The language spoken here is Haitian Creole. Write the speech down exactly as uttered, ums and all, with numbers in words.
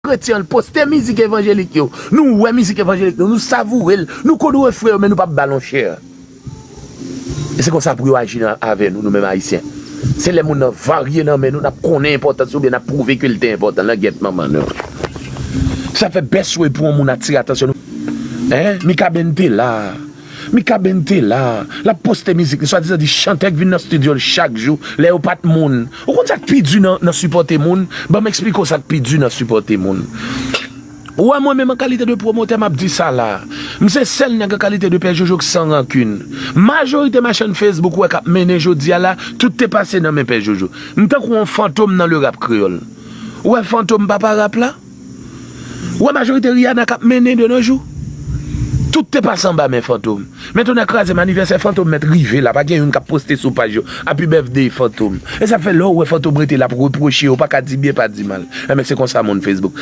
kretyen an, l poste mizik evanjelik yo. Nou wè mizik evanjelik nou, nou savoure l, nou konn refren yo, men nou p ap ba l yon chè. E se konsa pou yo aji nan, avè nou, nou menm Ayisyen. Se lè moun nan varye nan men nou, n ap konnen enpòtans li oubyen n ap pwouve ke l te enpòtan. Langyèt manman nou. Sa fè best way pou yon moun atire atansyon nou. Hein? Mikaben te la. Mikaben te la. L ap poste mizik li. Swadizan di chantè k vin nan estidyo l chak jou. Lè yo pa t moun. Ou konn sa k pi di nan, nan sipòte moun? Ban m eksplike w sa k pi di nan sipòte moun. Ou wè mwen menm an kalite de pwomotè, m ap di sa la. M se sèl nèg an kalite de Pè Jojo k san rankin. Majorite machann Facebook ou wè k ap mennen jodi a la, tout te pase nan men Pè Jojo. M tankou yon fantom nan le rap kreyòl. Ou wè fantom papa rap la? Ou wè majorite Rihanna k ap mennen de nos jours? Tout te pase anba men fantom. Men tonnè kraze m, anivèsè fantom mèt rive la, pa gen youn k ap poste sou paj yo. Happy birthday fantom. E sa fè lè w wè fantom rete l ap repwoche, ou pa ka di byen, pa di mal. Enben se konsa moun Facebook.